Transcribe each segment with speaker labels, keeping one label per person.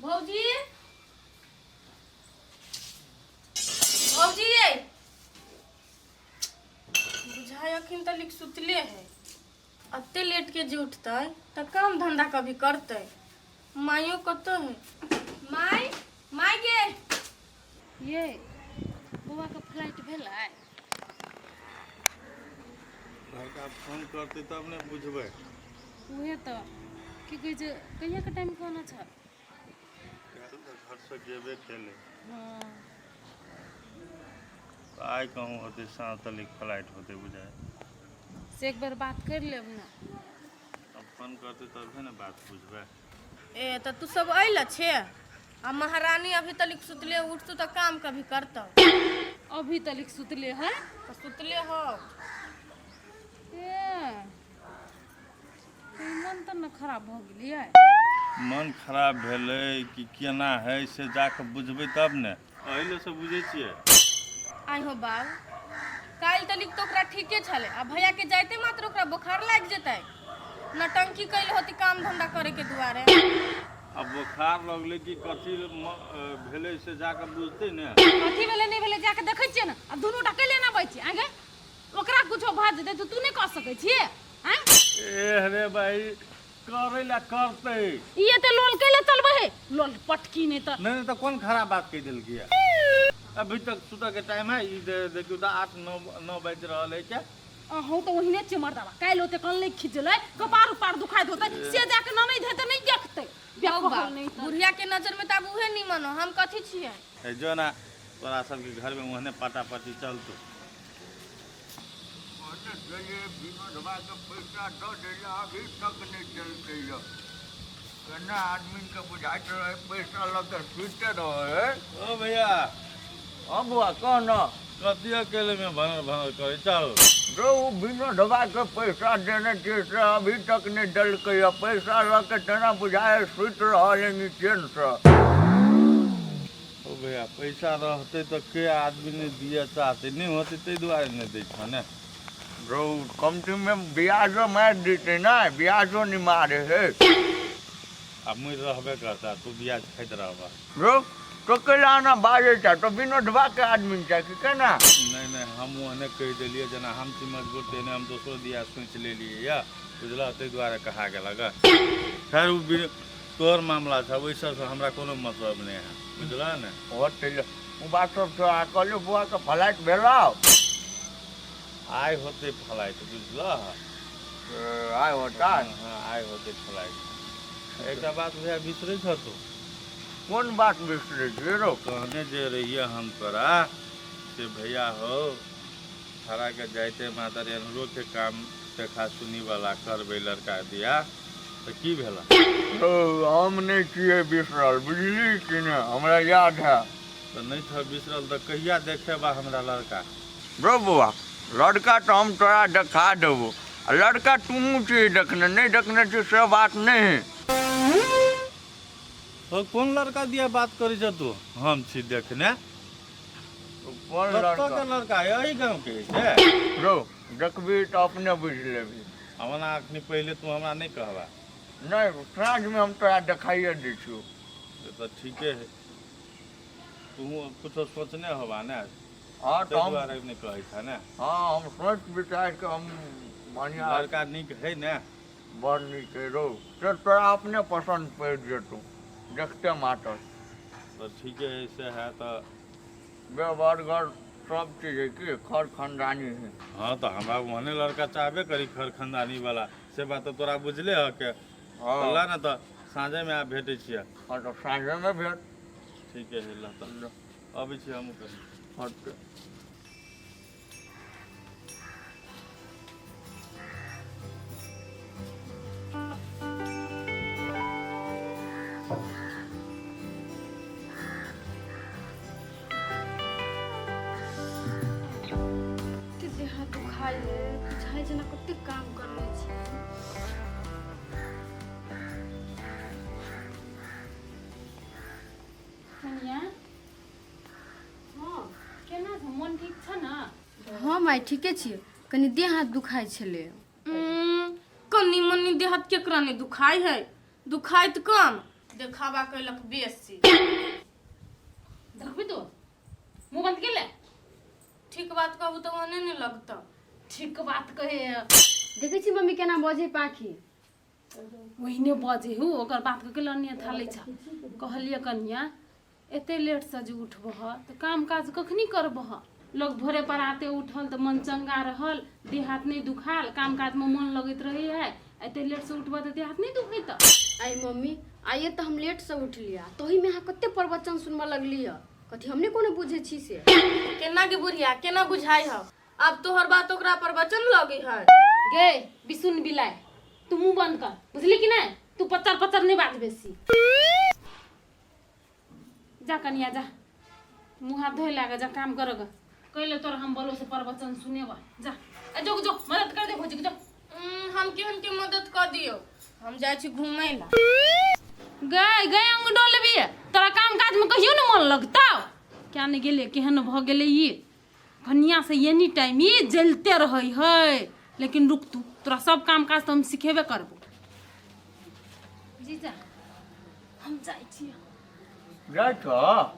Speaker 1: भौजी, भौजी, ये बुझाय अखन तक लिख सुतले है। अते लेट के जे उठतै तऽ काम धंधा कभी करतै? माइयो कतऽ है? माय, माय गे।
Speaker 2: ये बौआके फ्लाइट भेलै?
Speaker 3: लड़का फोन करतै तब ने बुझबै।
Speaker 2: उहे तऽ की कहै छै, कहियाके टाइम कहने छल?
Speaker 3: काल्हि तऽ घरसँ गेबे केलै।
Speaker 2: हँ।
Speaker 3: तऽ आइ कहूँ होतै, साँझ तलिक फ्लाइट होतै बुझाइ।
Speaker 2: से एक बेर बात करि लेब ने।
Speaker 3: अब फोन करतै तबे ने बात बुझबै।
Speaker 1: ए तऽ तू सब अइल छे आ महारानी अभी तलिक सुतले, उठतू तऽ काम कभी करतौ।
Speaker 2: अभी तलिक सुतले है?
Speaker 1: तऽ सुतले हो।
Speaker 2: ए तऽ मन तऽ ने खराब भऽ गेलियै।
Speaker 3: मन खराब भेलै कि केना है से जाके बुझबै तब ने। एहि से बुझै छियै।
Speaker 1: आइ हो बाब, काल्हि तलिक तऽ ओकरा ठीके छलै आ भैया के जाइते मात्र ओकरा बोखार लागि जेतै। नटंकी कैले होती काम धंधा करे के दुआरे।
Speaker 3: अब बोखार लगलै कि कथी भेलै से जाके बुझतै ने।
Speaker 2: कथी भेलै नहि भेलै जाके देखै छियै ने। आ दुनू टा कैले ने अबै छियै आगे? ओकरा कुछो भऽ जेतै तऽ तू नहि कऽ सकै छियै आँय?
Speaker 3: ए रे भाई, करै ला करतै।
Speaker 2: ई एते लोल कैले चलबै है? लोल पटकी नहि तऽ।
Speaker 3: नहि नहि, तऽ कोन खराब बात कहि देलकै? अभी तक सुतऽ के टाइम है? ई देखियौ तऽ 8 9 बाजि रहल है क्या?
Speaker 2: अहूँ तऽ ओहिने छियै मर्दाबा। काल्हि ओते कन नहि खिचलै, कपार उपार दुखाइत होतै, से जाके ननैद हेतै नहि देखतै।
Speaker 1: हौ बाप, बुढ़िया के नजर में तऽ आब उहे निमन हो, हम कथी छियै?
Speaker 3: ए जो ना, तोरा सबके घर में ओहने पाटा पाटी चलतो।
Speaker 4: कहने छलियै विनोदबाके पैसा दऽ दै लए, अभी तक नहि देलकै यऽ। केना आदमीके बुझाइत रहै, पैसा लऽ कऽ सुइते रहै है।
Speaker 3: ओ भैया।
Speaker 4: हँ बौआ, कह ने।
Speaker 3: कथी अकेले में भनर भनर करै चल?
Speaker 4: रौ, ओ विनोदबाके पैसा देने छियै से अभी तक नहि देलकै यऽ। पैसा लऽ कऽ तेना बुझाइ है सुति रहल है निचेनसँ।
Speaker 3: ओ भैया, पैसा रहतै तऽ के आदमी नहि दिअ चाहतै? नहि होतै ताहि दुआरे नहि दै छऽ ने।
Speaker 4: रौ, कमतीमे ब्याजो मारि देतै ने, ब्याजो नहि मारै है।
Speaker 3: आ मुड़ि रहबे करता, तू ब्याज खाइत रहबा।
Speaker 4: रौ, तो कैला एना बाजै छह? तो विनोदबाके आदमी छह कि केना?
Speaker 3: नहि नहि, हम ओहने कहि देलियै, जेना हम छी मजबूर तेहने हम दोसरो दिया सोचि लेलियै यऽ, बुझलह? ताहि दुआरे कहा गेलक। खैर, ओ तोहर मामला छह, ओहि सबसँ हमरा कोनो मतलब नहि है, बुझलह ने?
Speaker 4: होतै, ओ बात सब छौ। आ कहलियौ, बौआके फ्लाइट भेलौ?
Speaker 3: आइ होतै फ्लाइट, बुझलह?
Speaker 4: आइ होता?
Speaker 3: हँ, आइ होतै फ्लाइट। एकटा बात भैया, बिसरै छह तू।
Speaker 4: कोन बात बिसरै छियै रौ?
Speaker 3: कहने जे रहियै हम तोरा से भैया हो, छड़ाके जाइते मातर एनहरोके काम देखा सुनी वाला करबै लड़का दिया, तऽ की भेला?
Speaker 4: रौ, हम नहि छियै बिसरल, बुझली कि नहि? हमरा याद है।
Speaker 3: तऽ नहि छह बिसरल तऽ कहिया देखेबा हमरा लड़का?
Speaker 4: रौ बौआ, लड़का तऽ हम तोरा देखा देबो। आ लड़का तूहूँ छिही देखने, नहि देखने छी से बात नहि है।
Speaker 3: तो कोन लड़का दिया बात करै छ तू? हम छी देखने।
Speaker 4: कोन
Speaker 3: कतऽ
Speaker 4: लड़का
Speaker 3: के लड़का है? एहि गाँव के है से?
Speaker 4: रौ, देखबही तऽ अपने बुझि लेबही।
Speaker 3: ओना अखनी पहिले तू हमरा नहि कहबा।
Speaker 4: नहि, साँझमे हम तोरा देखाइए दै छियौ।
Speaker 3: से तऽ ठीके है, तू कुछो सोचने होबा ने?
Speaker 4: हँ, तऽ
Speaker 3: ताहि
Speaker 4: हम
Speaker 3: दुआरे नहि कहै छ ने?
Speaker 4: हँ, हम सोचि विचारि कऽ हम बढ़िआँ।
Speaker 3: लड़का नीक है ने?
Speaker 4: बड़ नीक है रौ, से तोरा अपने पसन्द पड़ि जेतौ देखते मातर।
Speaker 3: तऽ ठीके है, से है तऽ।
Speaker 4: व्यवहार घर सब चीज है कि खर खानदानी है।
Speaker 3: हँ, तऽ हमरा ओहने लड़का चाहबे करी, खर खानदानी वाला, से बात तऽ तोरा बुझले ह के।
Speaker 4: हँ।
Speaker 3: ला ने तऽ साँझेमे आब भेटै छियै।
Speaker 4: हँ, तऽ साँझेमे भेट।
Speaker 3: ठीके है, ला तऽ अबै छी हमहूँ कनि।
Speaker 4: हँ, तऽ
Speaker 5: कते देह हाथ दुखाइ है, बुझाइ जेना कते काम करने छी।
Speaker 2: कनिया।
Speaker 5: हँ।
Speaker 2: केना छौ? मोन ठीक छौ ने?
Speaker 5: हँ माय, ठीके छियै, कनि देह हाथ दुखाइ छलै।
Speaker 1: कनि मनि देह हाथ केकरा नहि दुखाइ है? दुखाइत कम देखावा कैलक बेसी।
Speaker 2: देखबी तू मुंह बंद के ले।
Speaker 1: ठीक बात कहू तऽ ओहने नहि लगतौ।
Speaker 2: ठीक बात कहे।
Speaker 5: देखै छी मम्मी केना बजै पाखी।
Speaker 2: ओहिने बजे हु ओकर बात के लनिया थालै छ। कहलिए कनिया एते लेट से जे उठबह तऽ काम काज कखनी करबह? लोग भोरे पराते उठल तऽ मन चंगा रहल, देह हाथ नहि दुखाल, काम काज में मन लगैत रहे है। एते लेट से उठबह तऽ देह हाथ नहि दुखेत?
Speaker 5: आइ मम्मी आइए तऽ हम लेट से उठलियै, तोही में अहाँ कते प्रवचन सुनबऽ लगलियै। कथी हमने कोनो बुझै छी से?
Speaker 1: केना के बुढ़िया केना बुझाइ हौ? आब तोहर बात ओकरा पर वचन लगे है।
Speaker 2: गे बिसुन बिलाय, तू मुंह बंद कर, बुझली कि नहीं? तू पत्थर पत्थर नहीं बाज बेसी। जा कनिया जा, मुंह हाथ धोए लागे, जा काम करग। कहले तोर हम बोलो से प्रवचन सुनेबा। जा ए जो जो मदद कर दे भौजी के, जो।
Speaker 1: हम केहन के मदद कर दियौ, हम जाइ छी घूमै ला।
Speaker 2: गए गए अंग डोलबी, तोरा काम काज में कहियो न मन लगतौ। क्या नहीं गेले केहन भ गेले ई कनिया से एनी टाइम ई जलते रहै है। लेकिन रुक तू, तोरा सब काम काज तो हम सिखेबे करबो। जीजा हम जाइ छी।
Speaker 4: जाइ छ?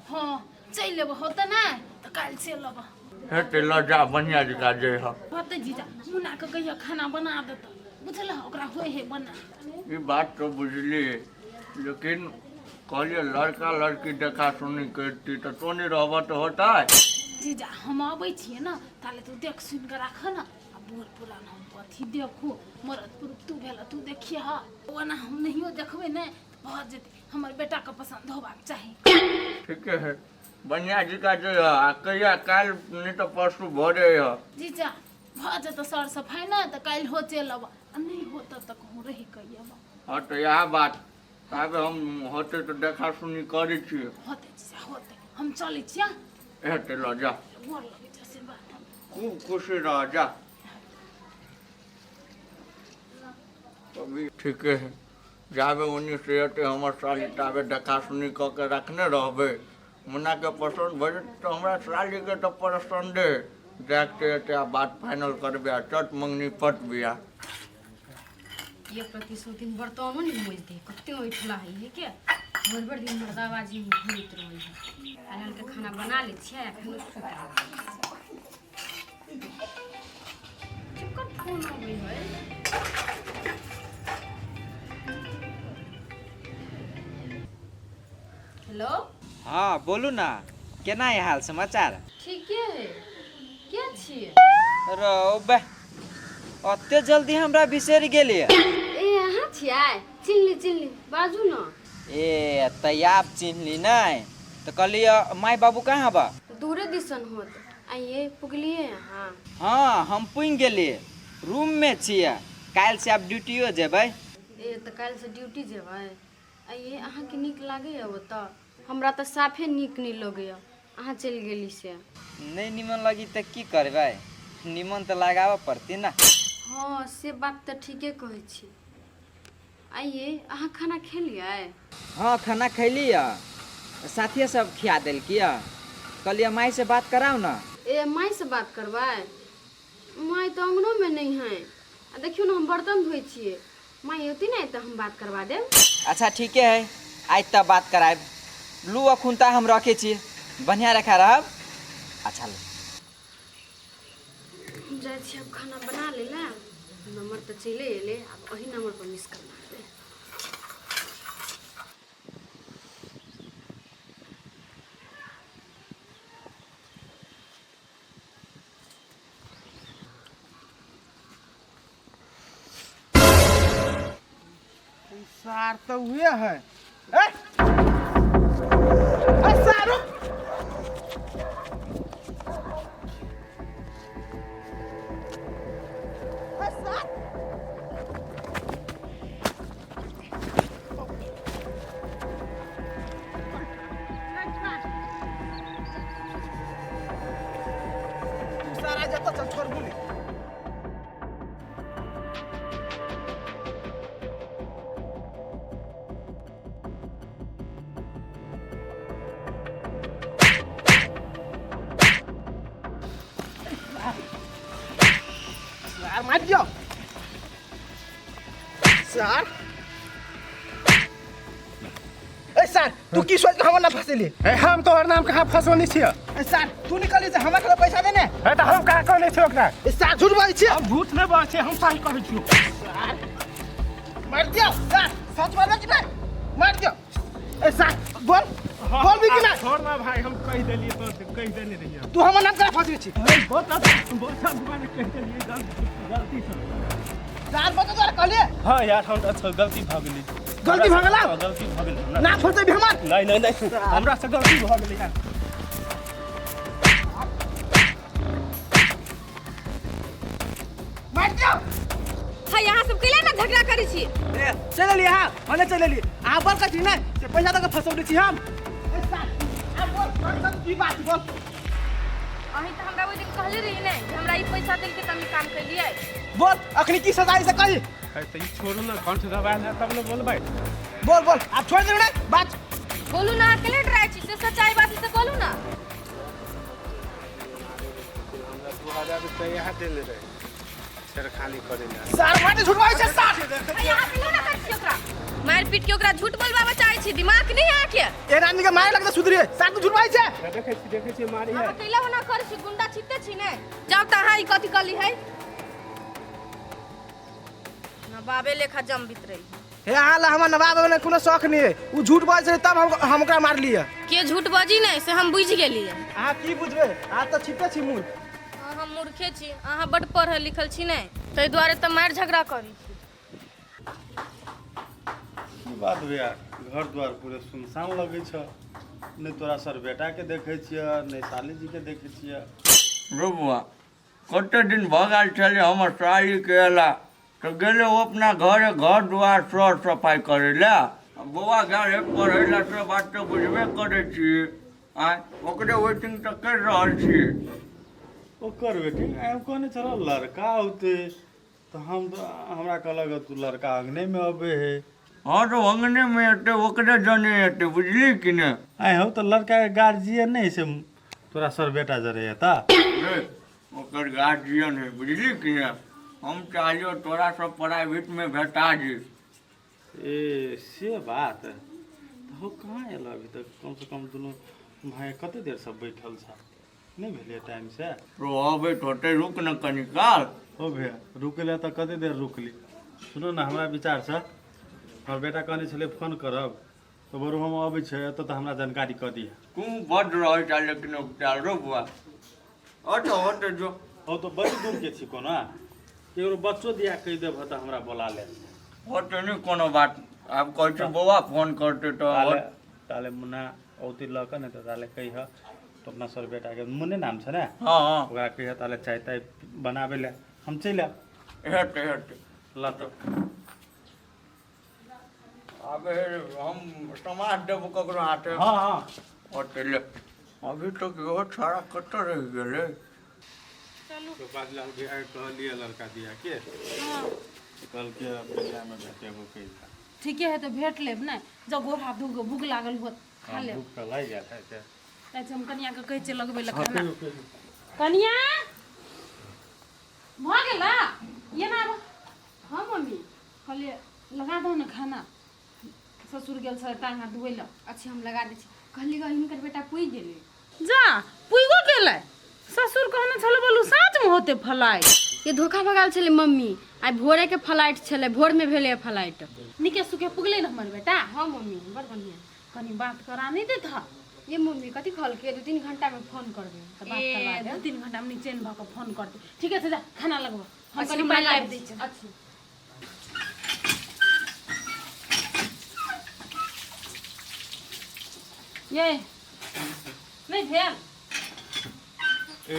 Speaker 2: हाँ चलि लेबो होतै ना तऽ काल्हि चलि लेबो।
Speaker 4: हेतै लऽ जा, बढ़िआँ जकाँ जइह।
Speaker 2: होतै जीजा, मुन्ना के कहियो खाना बना देतौ, बुझल? ओकरा होइ है बना।
Speaker 4: ई बात तो बुझली, लेकिन कहलिए लड़का लड़की देखा सुनी करती तऽ तो नहीं रहबह तऽ होता है।
Speaker 2: जीजा हम अबै छियै ने ताले तू देख सुनि कऽ राख न। आ बूढ़ पुरान हम कथी देखू, मरद पुरुख तू भेल तू देखिए। ओना हम नहियो देखबै ने तऽ भऽ जेतै, हमर बेटाके पसन्द होबाक चाही।
Speaker 4: ठीके है, बढ़िआँ जकाँ जइह। आ कहिया? काल्हि नहि तऽ परसू भोरे अइह।
Speaker 2: जीजा भऽ जेतौ सर सफाइ ने तऽ काल्हि हो चलि अबऽ, आ नहि होतौ तऽ कहूँ रहि कऽ अयबऽ।
Speaker 4: हँ तऽ इएह बात, ताबे हम होतै तऽ देखा सुनी करै छियै।
Speaker 2: होतै जीजा होतै, हम चलै छियै।
Speaker 4: हेतै लऽ जा।
Speaker 2: गोर लगै छै, आशीर्वाद।
Speaker 4: खूब खुशी रह, जा। अभी ठीके है, जाबे ओन्नी से अयतै हमर साली ताबे देखा सुनी कऽ के रखने रहबै। मुन्नाके पसन्द भऽ जेतै तऽ हमरा सालीके तऽ पसन्दे है। देखते एतै आ बात फाइनल करबै आ चट मंगनी पट बियाह।
Speaker 5: ये प्रति सौ दिन बर्तनो नहीं मोजते, कते ऐठला है ये के भरि भरि दिन मर्दाबाजी में घूमैत रहै है। हाल के खाना बना लै छियै आ फेर सुति रहबै। केकर फोन अबै है? हेलो।
Speaker 6: हाँ बोलू ना, केना है हाल समाचार?
Speaker 5: ठीके है, के छियै?
Speaker 6: रौ बे, ओते जल्दी हमरा बिसरि गेलियै?
Speaker 5: ए अहाँ छियै? चिन्हली चिन्हली, बाजू न।
Speaker 6: ए तऽ आब चिन्हली नहि तऽ कहलियै माय बाबू कहाँ बा?
Speaker 5: दूरे दिसन होत। आइए पुगलिए अहाँ?
Speaker 6: हाँ हम पुनि गेलियै, रूम में छियै। काल्हि से आब ड्यूटियो जेबै।
Speaker 5: ए तऽ काल्हि से ड्यूटी जेबै? आइए अहाँके नीक लागैए ओतऽ? हमरा तऽ साफे नीक नहि लगैए अहाँ चलि गेली से।
Speaker 6: नहि निमन लगी तऽ की करबै, निमन तऽ लगाबऽ पड़तै ना।
Speaker 5: हँ से बात तऽ ठीके कहै छी। आइए अहाँ खाना खेलियै?
Speaker 6: हाँ खाना खैली यऽ, साथिये सब खिया देलकी यऽ। कहलियै माय से बात कराउ ना।
Speaker 5: ए माय से बात करबै? माय तऽ अङ्गनोमे नहि है। आ देखियौ ने हम बर्तन धोइ छियै, माय औती ने तऽ हम बात करवा देब।
Speaker 6: अच्छा ठीके है, आज तब बात करायब। लू अखुन ता हम रखे छी, बढ़िया रखा रहब। अच्छा लू।
Speaker 5: हम जाइ छी आब खाना बना लै लए। नंबर तऽ चलि एलै, आब ओही नंबर पर मिस कॉल मारबै।
Speaker 7: सार तऽ उहे है। ए! ए सार रुक! ए सार! तू सारा जतऽ चल छोड़बू नहि। सार मारि दियौ सार। सर तू की सोच के हमर ना फसेली?
Speaker 8: ए हम तोहर नाम कहाँ फसौने छियै?
Speaker 7: ए सर तू निकली से हमरा के पैसा देने।
Speaker 8: ए तऽ हम कहाँ कहने छियै ओकरा?
Speaker 7: ए सर झूठ बाजै छियै।
Speaker 8: हम झूठ नहि बाजै छियै, हम सही कहै छियौ।
Speaker 7: मार दियो सर, सच बोलबे कि नहीं? मार दियो। ए सर बोल बोल भी कि नहीं?
Speaker 8: छोड़ ना भाई, हम कहि देलियै तो कहि देने रहियै।
Speaker 7: तू हमर नाम कहाँ फसबै छी?
Speaker 8: अरे बहुत बहुत दुआरे कहि देलियै गलती से।
Speaker 7: सर बता तोरा कहलियै।
Speaker 8: हाँ यार, हम अच्छा गलती भऽ गेलै।
Speaker 7: गलती भऽ गेला?
Speaker 8: हाँ, गलती भऽ गेलै हमरा।
Speaker 7: ना फसेबी हमर?
Speaker 8: नहीं नहीं नहीं, हमरा से गलती भऽ गेलै यार।
Speaker 7: मार दियो।
Speaker 5: है यहाँ सब कैला ना झगड़ा करै छी?
Speaker 7: ए चल एलियै अहाँ, भने चलि एलियै। अहाँ बोल कथी नहि से पैसा दऽ कऽ फसौने छी हम। ए सर आब बोल, बोल, की बात बोल।
Speaker 1: अहीं तऽ हमरा ओहि दिन कहले रही ने जे हमरा ई पैसा देलकै तऽ हम ई काम केलियै।
Speaker 7: बोल अखनी की सजाइ से कही।
Speaker 8: तऽ ई छोड़ू ने, कंठ दबायल है तब ने बोलबै।
Speaker 7: बोल बोल आब छोड़ देबै ने बात।
Speaker 1: बोलू ना, अहाँ केले डराइ छी? से सच्चाई बात से बोलू ना।
Speaker 8: हमरा 2000 रुपया इएह देने रहे छेड़खानी करे ला।
Speaker 7: सर माटे झूठ बाजै छै सर।
Speaker 1: है यहाँ केले ना करै छी ओकरा? मारि पीट के ओकरा झूठ बोलबाबऽ चाहै छी, दिमाग नहि है अहाँके।
Speaker 7: एहन आदमी के मारे लगतै सुधरिए। सर तू झूठ बाजै छै।
Speaker 8: देखै छी देखै छी मारी है।
Speaker 1: अहाँ कैला ओना करै छी, गुंडा छिते छी ने। जाउ तऽ अहाँ ई कथी कहली है? नवाबे लेखा जमबित रही।
Speaker 7: हे अहाँ ला हमर नवाब बने कोनो शौक नहि है। उ झूठ बाजै छलै तब हम ओकरा मारलियै।
Speaker 1: के झूठ बजी नहि से हम बुझि गेलियै।
Speaker 7: अहाँ की बुझबै? अहाँ तऽ छिपे छी मूर्ख।
Speaker 1: हम मूर्खे छी, अहाँ बड्ड पढ़ल लिखल छी ने, ताहि दुआरे तऽ मारि झगड़ा करै छी।
Speaker 3: की बात भैया, घर द्वार पूरे सुनसान लगै छ। नहि तोरा सर बेटा के देखै छियै, नहि साली जी के देखै छियै।
Speaker 4: रो बौआ, कते दिन भऽ गेल छलै हमर सालीके अयला तऽ गेलै ओ अपना घरे घर दुआर सर सफाइ करै लए। आ बौआ गेल है पढ़ै लए, से बात तऽ बुझबे करै छी। आँय ओकरे वेटिंग तऽ करि रहल छी।
Speaker 3: ओकर वेटिंग? आइ हम कहने छलहुँ लड़का औतै तऽ हम तऽ हमरा कहलक तू लड़का अङ्गनेमे अबै है।
Speaker 4: हँ तऽ अङ्गनेमे एतै, ओकरे जने एतै, बुझली कि नहि?
Speaker 3: आइ हौ तऽ लड़काके गार्जियन नहि से तोरा सर बेटा जरे एता?
Speaker 4: रे ओकर गार्जियन है, बुझली कि नहि? हम चाहलियौ तोरा सब प्राइवेटमे भेटा जे।
Speaker 3: ए से बात तऽ हौ कहाँ एलऽ अभी तक? कमसँ कम दुनू भाय कते देर से बैठल छ, नहि भेलै टाइम से?
Speaker 4: तो अबैत होतै, रुक ने कनी काल।
Speaker 3: हो भैया रुकै लए तऽ कते देर रुकली। सुनू ने, हमरा विचारसँ हमर बेटा कहने छलै फोन करब तऽ बरू हम अबै छै एतऽ तऽ हमरा जानकारी कऽ दिहऽ।
Speaker 4: तू बड्ड रहै छ लेकिन उपचार रो बुआ। अच्छा होतै जो।
Speaker 3: हौ तऽ बड़ी दूरके छी, कोनो केकरो बच्चो दिया कहि देबह तऽ हमरा बोला ले।
Speaker 4: होतै नहि कोनो बात, आब कहै छै बौआ फोन करतै तऽ।
Speaker 3: ताले ताले मुन्ना औती लऽ कऽ ने तऽ ताले कहिह तऽ अपना सर बेटाके मुन्ने नाम छै ने?
Speaker 4: हँ हँ।
Speaker 3: ओकरा कहिह ताले चाय ताय बनाबै लए, हम चलि आयब।
Speaker 4: हेतै हेतै।
Speaker 3: ल तऽ
Speaker 4: आबे हम समाज देबो ककरो हाथे।
Speaker 3: हँ हँ
Speaker 4: होतै ले। अभी तक इहो छौड़ा कतऽ रहि गेलै?
Speaker 2: चलू।
Speaker 3: तो बाजलाल भैया के कहलियै लड़का दिया के, कहलकै बियाहमे भेटेबो कैला।
Speaker 2: ठीके है तऽ भेट लेब ने। जब गोर हाथ धो कऽ भूख लागल होत खा लेब।
Speaker 3: भूख तऽ लागि गेल है से।
Speaker 2: जाइ छी हम कनिया के कहै छियै लगबै लए
Speaker 3: हँ
Speaker 2: खाना।
Speaker 3: कहियौ कहियौ।
Speaker 2: कनिया भऽ गेला? ये ना आबऽ।
Speaker 5: हाँ मम्मी।
Speaker 2: कहलियै लगा दहो ने खाना, ससुर गेल छलै टांग हाथ धोइ लए।
Speaker 5: अच्छा हम लगा दै छी। कहली गऽ हिनकर बेटा पुगि गेलै।
Speaker 2: जा पुइगो गेलै? ससुर कहने छलै बोलू साँझमे होतै फ्लाइट।
Speaker 5: ये धोखा भऽ गेल छलै मम्मी, आइ भोरे के फ्लाइट छलै, भोर में भेलै फ्लाइट।
Speaker 2: नीके सुखे पुगलै ने हमर बेटा?
Speaker 5: हाँ मम्मी बड़ बढ़िआँ।
Speaker 2: कनी बात करा नहि देत ह?
Speaker 5: ये मम्मी कथी कहलकै? 2-3 घंटा में फोन करबै तऽ बात करवा
Speaker 2: ए
Speaker 5: देब।
Speaker 2: 2-3 घंटा में निचैन भऽ कऽ फोन करतै। ठीके छै, जा खाना लगबऽ, हम
Speaker 5: अच्छा,
Speaker 2: कनी
Speaker 5: हम
Speaker 2: पानि
Speaker 5: लगा
Speaker 2: लाबि
Speaker 5: दै
Speaker 2: दै
Speaker 5: छी।
Speaker 2: छी।
Speaker 5: अच्छा।
Speaker 2: ये नहि भेल?
Speaker 3: ए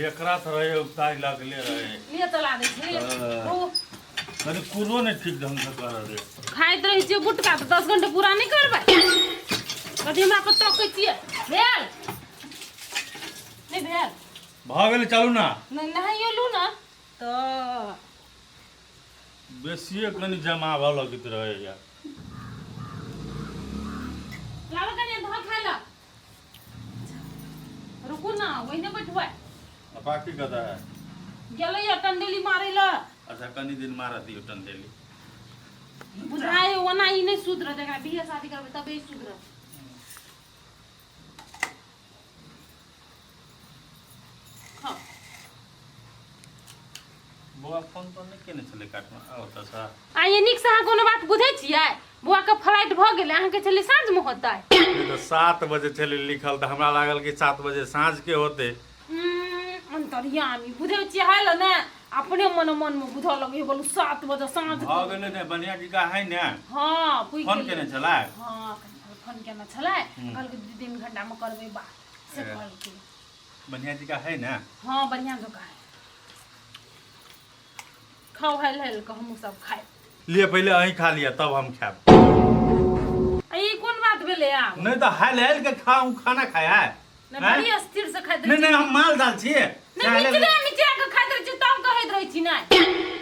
Speaker 3: एकरा तऽ रहे उतारि लगले रहे।
Speaker 2: लिए चला दै छी।
Speaker 3: हाँ।
Speaker 2: ओ
Speaker 3: कनी कुरो नहि ठीक ढंग से करऽ रे।
Speaker 2: खाइत रहै छियै गुटका तऽ 10 घंटा पूरा नहि करबै? कथी हमरा पर तकै छियै? भेल नहि भेल?
Speaker 3: भऽ गेलै, चलू ना।
Speaker 2: नहि नहाइयो लू ने तऽ।
Speaker 3: बेसिए कनी जमाबऽ लगैत रहैया।
Speaker 2: लाबऽ कनि धऽ खाय लए। रुकू ना, ओहिने बैठबै।
Speaker 3: आ बाकी कतऽ है?
Speaker 2: गेलैया टंडेली मारै लए।
Speaker 3: अच्छा कनी दिन मारऽ दियौ टंडेली।
Speaker 2: बुझाइ ओना ई नहि सुधरत, एकरा बियाह शादी करबै तबे ई सुधरत।
Speaker 3: बौआ फोन तो नहि केने छलै काठमांडू ओतऽसँ।
Speaker 2: आ ये नीकसँ अहाँ कोनो बात बुझै छियै? बौआके फ्लाइट भऽ गेलै, अहाँके छलै साँझमे होतै।
Speaker 3: नहि तऽ 7 बजे छलै लिखल, तऽ हमरा लागल कि 7 बजे साँझके होतै।
Speaker 2: अन्तर्यामी बुझै छियै है ल ने, अपने मन मनमे बुझऽ लगै बोलू 7 बजे साँझ
Speaker 3: भऽ गेलै ने, बढ़िआँ टीका है ने।
Speaker 2: हँ, पुगि
Speaker 3: फोन
Speaker 2: गेलै।
Speaker 3: केने छलै?
Speaker 2: हँ, फोन केने छलै, कहलकै 2-3 घंटामे करबै बात, से कहलकै।
Speaker 3: बढ़िआँ टीका है ने?
Speaker 2: हँ, बढ़िआँ जकाँ है। खाओ हेल हेल के, हमहूँ सब खाए
Speaker 3: लिए। पहिले अहीं खा लिअ, तब हम खायब।
Speaker 2: आ ई कोन बात भेलै आब?
Speaker 3: नहि तऽ हाल हाल के खाऊ, खाना खाय है।
Speaker 2: नहि,
Speaker 3: आँय?
Speaker 2: बड़ी स्थिर से खाइत
Speaker 3: नहि
Speaker 2: रहै
Speaker 3: नहि,
Speaker 2: छी।
Speaker 3: हम माल जाल छियै।
Speaker 2: नहि, मिचले मिचिया के खाइत रहै छी तब कहैत रहै छी। नहि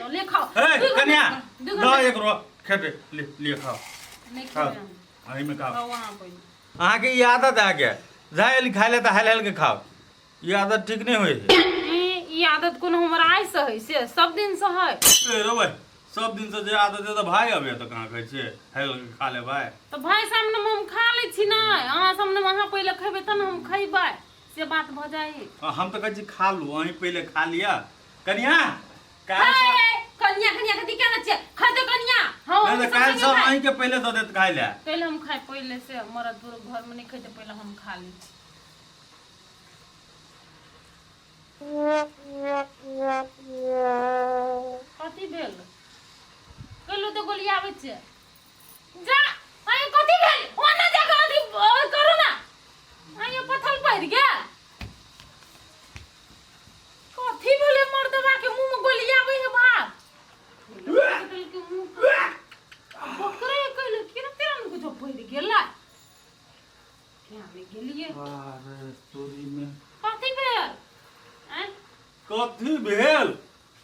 Speaker 2: तो ले, खाओ।
Speaker 3: ए
Speaker 2: 2 घंटा
Speaker 3: कन्या
Speaker 2: 2
Speaker 3: दऽ
Speaker 2: घंटा
Speaker 3: एकरो खेबै, ले लिए, खाओ।
Speaker 2: नहि
Speaker 3: खाओ।
Speaker 2: खेबै हम।
Speaker 3: अहीं में खाओ।
Speaker 2: खाओ अहाँ पहिले।
Speaker 3: अहाँके ई आदत है के जाय एली खाय ले तऽ हाल हाल के खाओ, ई आदत ठीक नहि होइ छै।
Speaker 2: ई आदत कोनो हमर आइ से है से सब दिन से है।
Speaker 3: ए रो भाई, सब दिन से जे आदत है तऽ भाई अबे तऽ कहाँ कहै छियै हाल के खा ले भाई।
Speaker 2: तऽ भाय सामने मे हम खा लै छी, नहि अहाँ सामने मे। अहाँ पहिले खेबै तब ने हम खैबै, से बात भऽ जाइ।
Speaker 3: हम तऽ कहै छी खा लू, अहीं पहिले खा लिअ। कनिया, काल्हि
Speaker 2: हे, कनिया कनिया कथी केना छियै? खैते कनिया। हँ,
Speaker 3: नहि
Speaker 2: हम
Speaker 3: तऽ
Speaker 2: सब
Speaker 3: काल्हि
Speaker 2: संगे
Speaker 3: सब
Speaker 2: खाइ।
Speaker 3: अहीं के पहिले दऽ देत खाय लए।
Speaker 2: पहिले हम खाइ पहिले से मरद पुरुख घरमे नहि खैते, पहिले हम खा लै छी। कथी भेल? कहलू तऽ गोली आबै छै। जा अरे, कथी भेल? ओना जा कऽ अथी करू ना। अरे, पथल पड़ि गेल। कथी भेलै मर्दबा के? मुँह में गोली आबै है भात बकरे कहले केना तेरा ने कुछो पड़ि गेलै, केना नहि गेलियै।
Speaker 3: अरे तोरी में।
Speaker 2: कथी भेल आँय?
Speaker 3: कथी भेल?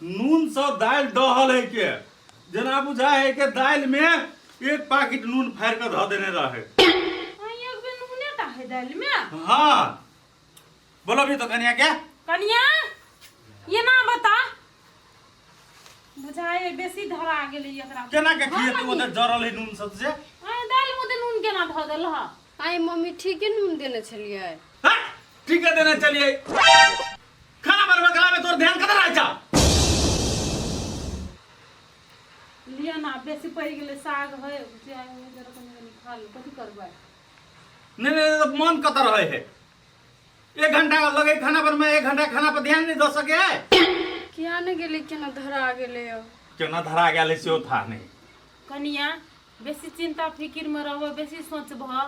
Speaker 3: नून से दालि डहल है के, जेना बुझाय है के दालि में एक पाकिट नून फाड़ि के धऽ देने रहे।
Speaker 2: आँय, एक बेर नूने टा है दालि में?
Speaker 3: हाँ, बोलो भी तो कनिया के।
Speaker 2: कनिया, ये ना बता, बुझाय बेसी धरा गेलै एकरा।
Speaker 3: केना के
Speaker 2: हाँ,
Speaker 3: खिएतै?
Speaker 2: मम्मी।
Speaker 3: ओते जरल है नून सब से।
Speaker 2: आँय, दालि में ओते नून केना धऽ देलह?
Speaker 5: आइ मम्मी, ठीके नून देने छलियै।
Speaker 3: हाँ, ठीक है देने चलिए। खाना बनबे कला में तोर ध्यान कतऽ रहै छौ?
Speaker 2: लिअ ना, बेसी पड़ि गेलै साग है, बुझाय जरा कनि कनि खा लू, कथी करबै?
Speaker 3: नहीं नहीं, तो मन कतऽ रहे है? एक घंटा लगे खाना बनबे, एक घंटा खाना पर ध्यान नहीं दऽ सके है?
Speaker 5: किया नहि गेलै, केना धरा गेलै अब?
Speaker 3: केना धरा गेल है सेहो था नहीं।
Speaker 2: कनिया, बेसी चिंता फिकिर में रहबह, बेसी सोचबह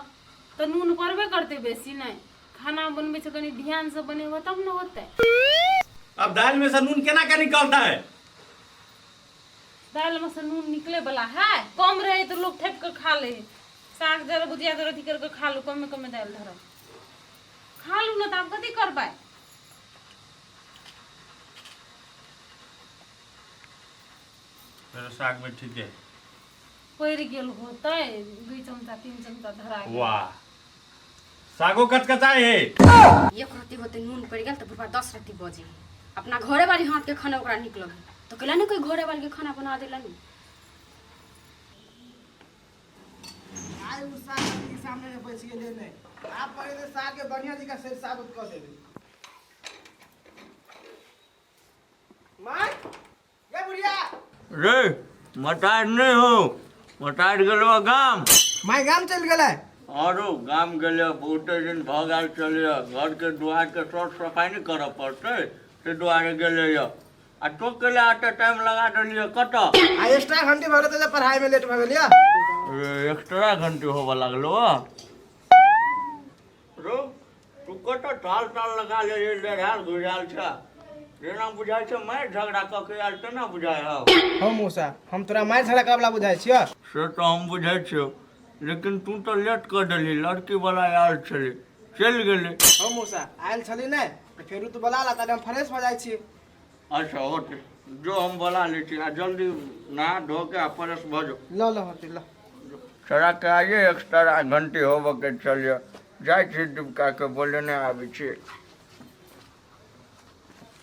Speaker 2: तऽ नून पड़बे करतै बेसी। नहि खाना बनबै छै, कनि ध्यान से बनेबह तब ने होतै।
Speaker 3: अब दाल में से नून केना के निकलता है?
Speaker 2: दालि में से नून निकले वाला है? कम रहे तऽ लोग ठेप के खा ले। साग जरा भुजिया जरा अथी करके खा लू, कमे कमे दालि धरब, खा लू ने तऽ आब कथी करबै?
Speaker 3: मेरे साग में ठीक है।
Speaker 2: पड़ि गेल होतै, 2 चमचा 3 चमचा धरा गेल।
Speaker 3: वाह, सागो कचकचाए है।
Speaker 5: एक रत्ती होते नून पड़ि गेल तऽ बुढ़बा 10 रत्ती बजे है। अपना घरे वाली हाथ के खाना ओकरा नीक लगे तऽ कैला ने कोई घरे वाली के खाना बना देलनि।
Speaker 7: आइ उ साग के सामने में बैस गेलै नहि, आब पहिले साग के बढ़िया जकाँ से साबुत कऽ देबै। माय गे, बुढ़िया।
Speaker 4: रे मटार नहि हो, मटार गेलो गाम।
Speaker 7: माय गाम चलि गेलै?
Speaker 4: आरो गाम गेलै, बहुते दिन भऽ गेल चलिए। घरके दुआरके सर सफाइ नहि करऽ पड़तै, ताहि दुआरे गेलैए। आ तो केला एते टाइम लगा देलियै कतऽ?
Speaker 7: आ एक्स्ट्रा घंटी भऽ गेलै तऽ पढ़ाइ में लेट भऽ गेलियै।
Speaker 4: रे, एक्स्ट्रा घंटी होबऽ लागलो रो। तू कतऽ टाल टाल लगा लेलियै? लेढ़ायल घुरायल छ, जेना बुझाइ छै मारि झगड़ा कऽ के आयल तेना बुझाइ हौ।
Speaker 7: हौ मौसा, हम तोरा मारि झगड़ा करऽ वाला बुझाइ छियौ?
Speaker 4: से तऽ हम बुझै छियौ, लेकिन तू तऽ लेट कऽ देलही। लड़की वाला आयल छलै, चलि गेलै।
Speaker 7: हौ मौसा, आयल छली नहि तऽ फेरो तू बोला ला, ताले हम फ्रेश भऽ जाइ छी।
Speaker 4: अच्छा होतै, जो हम बोला लै छी आ जल्दी नहा धो के आ फ्रेश भऽ जो।
Speaker 7: ल ल, होतै, ल।
Speaker 4: छोड़ा के आइए एक्स्ट्रा घंटी होबऽ के चलिए। जाइ छी, डिबका के बोलेने आबै छी।